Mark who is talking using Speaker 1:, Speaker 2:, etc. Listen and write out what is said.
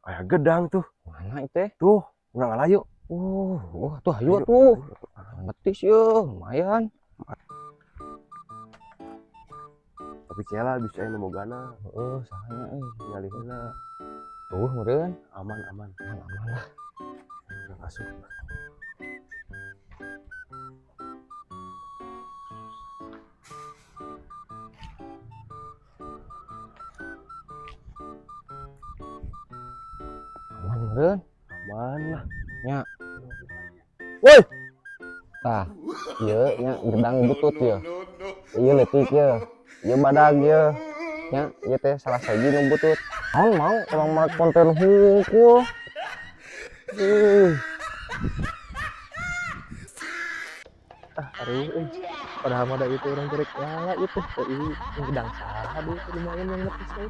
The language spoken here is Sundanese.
Speaker 1: Aya gedang tuh.
Speaker 2: Mana itu?
Speaker 1: Tuh, urang ngala yuk.
Speaker 2: Wah tuh ayo tuh. Betis ya, lumayan.
Speaker 1: Tapi kela bisa aya nu bogana.
Speaker 2: Heeh, sahanya euy.
Speaker 1: Ningali heula.
Speaker 2: Tuh meureun.
Speaker 1: Aman, aman.
Speaker 2: Aman, aman lah.
Speaker 1: Urang asup.
Speaker 2: Aman meureun.
Speaker 1: Aman lah.
Speaker 2: Nya.
Speaker 1: Woi.
Speaker 2: Tah, ieu nya gedang butut ieu. Ieu leutik ieu. Ieu badag ieu. Nya, ieu teh salah sahiji nu butut. Naon mau urang mah konten hungkul.
Speaker 3: Ah, aduh euy. Padahal mah da itu urang gerek ngala ieu teh. Euy, gedang saha deui lumayan yang betis euy.